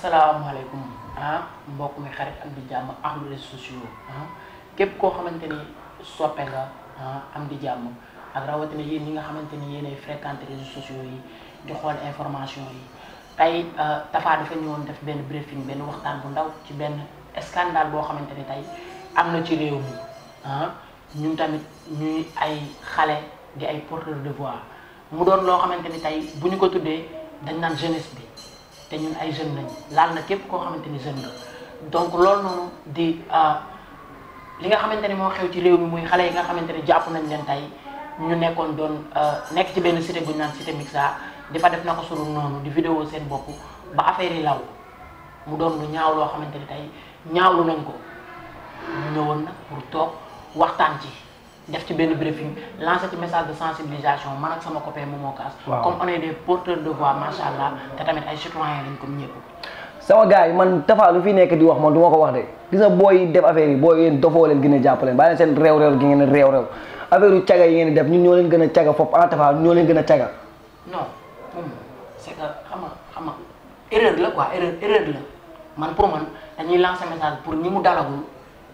asalaamaaleykum mbokk mi xarit am di jàmm ak réseaux sociaux képp koo xamante ni soppe nga am di jàmm ak rawatina yéen ñi nga xamante ni yéenay fréquenter réseaux sociaux yi di xool information yi tey Tapha dafa ñëwoon def benn briefing benn waxtaan bu ndaw ci benn scandale boo xamante ni tey am na ci réew mi ñun tamit ñuy ay xale di ay porteurs de voix mu doon loo xamante ni tey bu ñu ko tuddee dañ naan jeunesse bi te ñun ay jeunes lañ laal na képp koo xamante ni jeune la donc loolu noonu di li nga xamante ni moo xew ci réew mi muy xale yi nga xamante ni jàpp nañ leen tey ñu nekkoon doon nekk ci benn cité bu ñu naan cité Mixa di fa def na ko sulu noonu di vidéo seen bopp ba affaire yi law mu doon lu ñaaw loo xamante ni tey ñaawlu nañ ko ñu ñëwoon nag pour toog waxtaan ci def ci benn briefing lancer ci message de sensibilisation man ak sama copain Momo Kass. comme on est des porteurs de voix macha allah te tamit ay citoyens lañ comme ñëpp. sama gars yi man Tapha lu fi nekk di wax man du ma ko wax de gis nga booy def affaire yi booy yéen dofoo leen gën a jàppaleen bàyyi leen seen réew gi ngeen réew affaire yu caga yi ngeen di def ñun ñoo leen gën a caga foofu Tapha ñoo leen gën a caga. non moom c'est que xam nga erreur la quoi erreur la man pour man dañuy lancer message pour ñi mu dalagul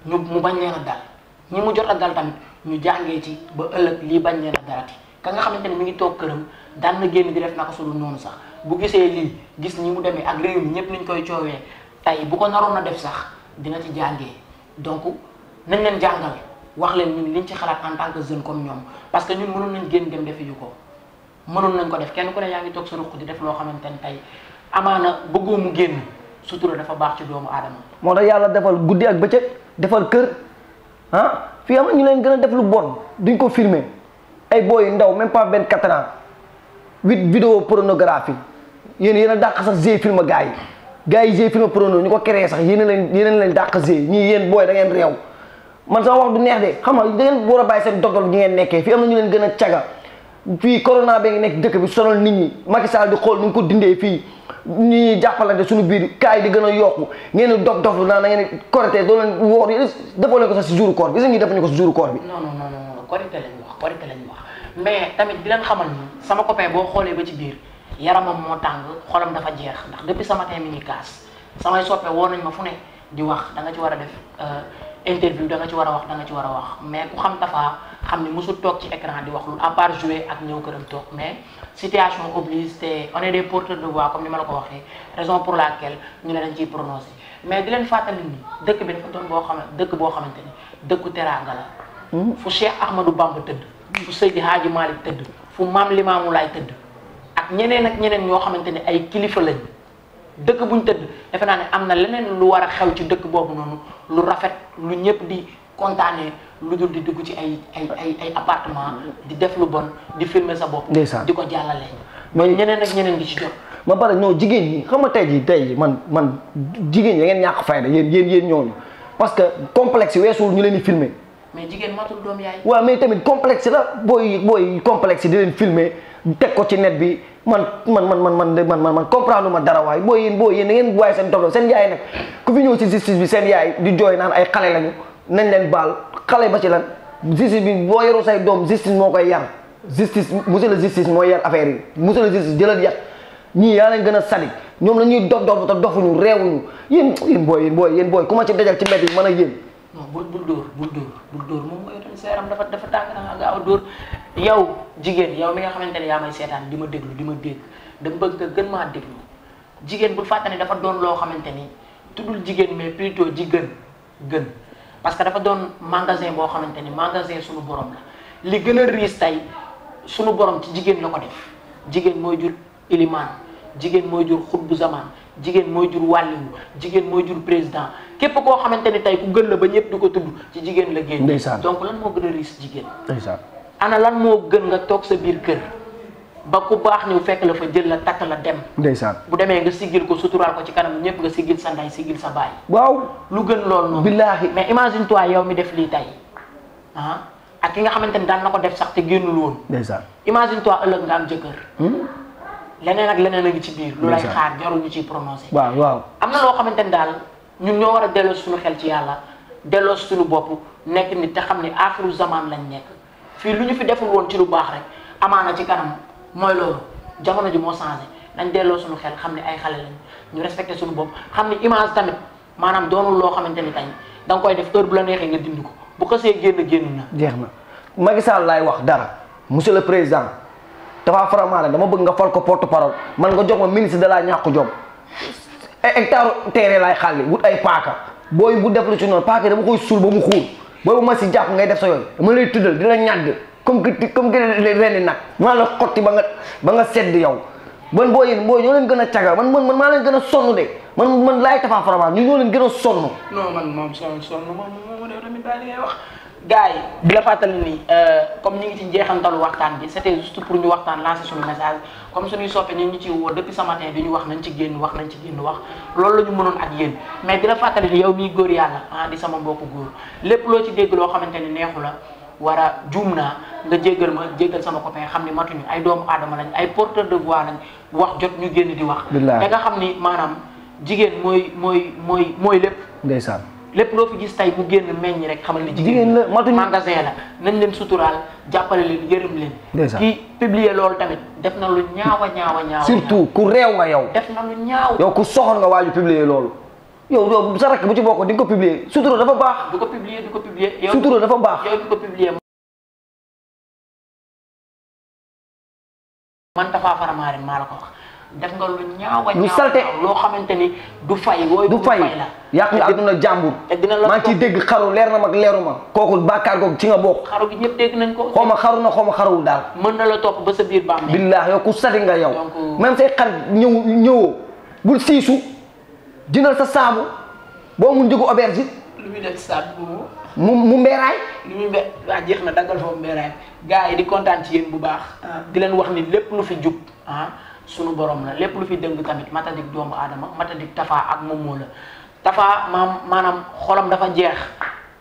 mu bañ leen a dal ñi mu jot a dal tamit ñu jàngee ci ba ëllëg lii bañ leen a darati ka nga xamante ni mi ngi toog këram daan na génn di def naka sulu noonu sax bu gisee lii gis ñi mu demee ak réew mi ñëpp niñ koy coowee tey bu ko naroon a def sax dina ci jàngee donc nañ leen jàngal wax leen ñun liñ ci xalaat en tant que jeune comme ñoom parce que ñun mënoon nañ génn dem defi ju ko mënoon nañ ko def kenn ku ne yaa ngi toog sa ruq di def loo xamante ni tey amaana bëggoo mu génn sutura dafa baax ci doomu aadama. moo tax yàlla defal guddi ak bëccëg defal kër fii am na ñu leen gën a def lu bon duñ ko filmer ay booy ndaw même pas 24 ans 8 vidéo pornographie yéen a dàq sax g film gars yi g film porno ñu ko créé sax yéen leen dàq g ñii yéen booy da ngeen réew man sama wax du neex de xam nga da ngeen war a bàyyi seen dogdog ñi ngeen nekkee fii am na ñu leen gën a caga fii corona bi ngi nekk dëkk bi sonal nit ñi Macky Sall di xool nu ngi ko dindee fii ñi jàppalante suñu biir kaay di gën a yokku ngeen di dof naa na ngeen korité doo leen woor defoo leen ko sax si jour koor bi gis nga ñi defuñu ko si jour koor bi non korité lañ wax mais tamit di leen xamal ni sama copain boo xoolee ba ci biir yaramam moo tàng xolam dafa jeex ndax depuis ce matin mi ngi kaas samay soppe woo nañ ma fu ne di wax da nga ci war a def interview da nga ci war a wax da nga ci war a wax mais ku xam Tapha xam ni mosul toog ci écran di wax lu à part jouer ak ñëw këram toog mais situation oblige te on est des porteurs de voix comme ni ma la ko waxee raison pour laquelle ñu ne dañ ciy prononcer mais di leen fàttali ni dëkk bi dafa doon dëkk boo xamante ni dëkku teraanga la fu Cheikh Ahmadou Bamba tëdd fu Seydi Hadji Malick tëdd fu Maam Limaamu Laay tëdd ak ñeneen ñoo xamante ni ay kilifa lañ dëkk buñ tëdd defe naa ne am na leneen lu war a xew ci dëkk boobu noonu lu rafet lu ñëpp di kontaanee lu dul di dugg ci ay appartement di def lu bon di filmer sa bopp di ko jàllale mais ñeneen ak ñeneen di ci jot ma pare non jigéen ñi xam nga tey jii man jigéen ñi da ngeen ñàkk fayda yéen ñooñu parce que complexe weesuwul ñu leen di filmer mais jigéen matul doom yaay waaw mais tamit complexe la booy complexe di leen filmer teg ko ci net bi man comprendre ma dara waay booy yéen da ngeen waaye seen doom seen yaay nag ku fi ñëw ci justice bi seen yaay di jooy naan ay xale lañu nañ leen baal xale ba ci lan justice bi boo yoroo say doom justice moo koy yar justice monsieur le justice mooy yar affaire yi monsieur le justice jëlal yat ñii yaa leen gën a sadik ñoom la ñuy dof te dofuñu réewuñu yéen booy ku ma ci dajal ci mbedd yi mën a yéen non bul dóor moom mooy tamit sa yaram dafa tàng da nga gaaw a dóor yow jigéen yow mi nga xamante ne yaa may seetaan di ma déglu di ma dégg dama bëgg nga gën maa déglu jigéen bul fàtte ne dafa doon loo xamante ni tuddul jigéen mais plutôt ji gën parce que dafa doon magasin boo xamante ni magasin suñu borom la li gën a riis tey suñu borom ci jigéen la ko def jigéen mooy jur ilimaan jigéen mooy jur xutbu zaman jigéen mooy jur wàlliwu jigéen mooy jur président képp koo xamante ni tey ku gën la ba ñëpp di ko tudd ci jigéen la génn donc lan moo gën a riis jigéen ana lan moo gën nga toog sa biir kër ba ku baax ñëw fekk la fa jël la takk la dem bu demee nga siggil ko suturaal ko ci kanam ñëpp nga siggil sa ndey siggil sa baay waaw lu gën loolu noonu billaahi mais imagine toi yow mi def lii tey ak ki nga xamante ni daan na ko def sax te génnul woon imagine toi ëllëg nga am jëkkër leneen ak leneen a ngi ci biir lu lay xaar jarul ñu ciy prononcé waaw am na loo xamante ni daal ñun ñoo war a delloo suñu xel ci yàlla delloo suñu bopp nekk nit te xam ne axiru zaman lañ nekk fii lu ñu fi deful woon ci lu baax rek amaana ci kanam mooy loolu jamono ji moo changé nañ delloo suñu xel xam ne ay xale lañ ñu respecté suñu bopp xam ne image tamit maanaam doonul loo xamante ni tañ da nga koy def heure bu la neexee nga dindi ko bu xasee génn na. jeex na Macky Sall laay wax dara monsieur le président Tapha Faramareen dama bëgg nga fal ko porte parole man nga jox ma ministre de la ñàkk jom ay hectare terrain laay xàlli wut ay paaka booy bu def lu ci noonu paaka dama koy suul ba mu xuur booy bu ma si jàpp ngay def sa yoon dama lay tuddal di la ñàdd comme que rendi nag maa la xotti ba nga sedd yow man booy yéen booy ñoo leen gën a caga man maa leen gën a sonn de man laay Tapha Faramareen ñu ñoo leen gën a sonn. non man moom sonn moom tamit daal li ngay wax. gars yi di la fàttali ni comme ñu ngi ci jeexantalu waxtaan bi c'était juste pour ñu waxtaan lancer suñu message comme suñuy soppe ñu ci woo depuis ce matin di ñu wax nañ ci génn wax loolu la ñu mënoon ak yéen mais di la fàttali ni yow miy góor yàlla di sama mbokku góor lépp loo ci dégg loo xamante ni neexu la war a juum naa nga jéggal ma jéggal sama copain xam ni matuñu ay doomu aadama lañ ay porteur de voix lañ wax jot ñu génn di wax da nga xam ni maanaam jigéen mooy lépp ndeysaan lépp loo fi gis tey mu génn meññ rek xamal ni jigéen la matuñu magasin la nañ leen suturaal jàppale leen yërëm leen kii publier loolu tamit def na lu ñaawa surtout ku réew nga yow def na lu ñaaw yow ku soxor nga waaju publier loolu yow sa rakk bu ci bokk di nga ko publier sutura dafa baax du ko publier yow sutura dafa baax yow di ko publier man Tapha Faramareen maa la ko wax def nga lu ñaawa lu salte loo xamante ni du fay la yàq nga àdduna jàmbur maa ngi ciy dégg xaru leer na mag leeru ma kooku bàkkaar googu ci nga bokk xaru gi ñëpp dégg nañ ko xaw ma xaru na xaw ma xaruwul daal mën na la topp ba sa biir baam billaah yow ku sati nga yow même say xarit ñëwoo bul siisu jëndal sa saabu boo mun njëgu auberge lu muy def saabu mu mbeeraay lu muy waa jeex na daggal foofu mbeeraay gars yi di kontaan ci yéen bu baax di leen wax ni lépp lu fi jub sunu borom la lépp lu fi dëng tamit matadik doomu aadama matadik Tapha ak Momo la Tapha maanaam xolam dafa jeex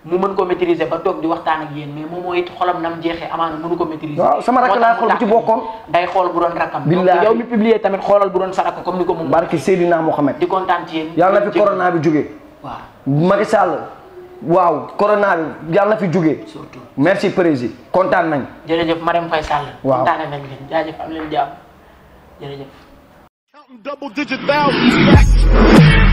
mu mën ko maîtriser ba toog di waxtaan ak yéen mais Momo it xolam nam jeexee amaana mënu ko maîtriser. waaw sama rakk laa xool bu ci bokkoon day xool bu doon rakkam. billaahi yow mi publier tamit xoolal bu doon sa rakk comme ni ko Momo. barki Seydina Mohamed di kontaan ci yéen. yàlla na fi corona bi jógee. waaw Macky Sall waaw corona bi yàlla na fi jógee. surtout merci président kontaan nañ. jërëjëf Marème Faye Sall. waaw kontaanee nañ leen jaajëf am leen jàmm jërëjëf. Double digit thousands.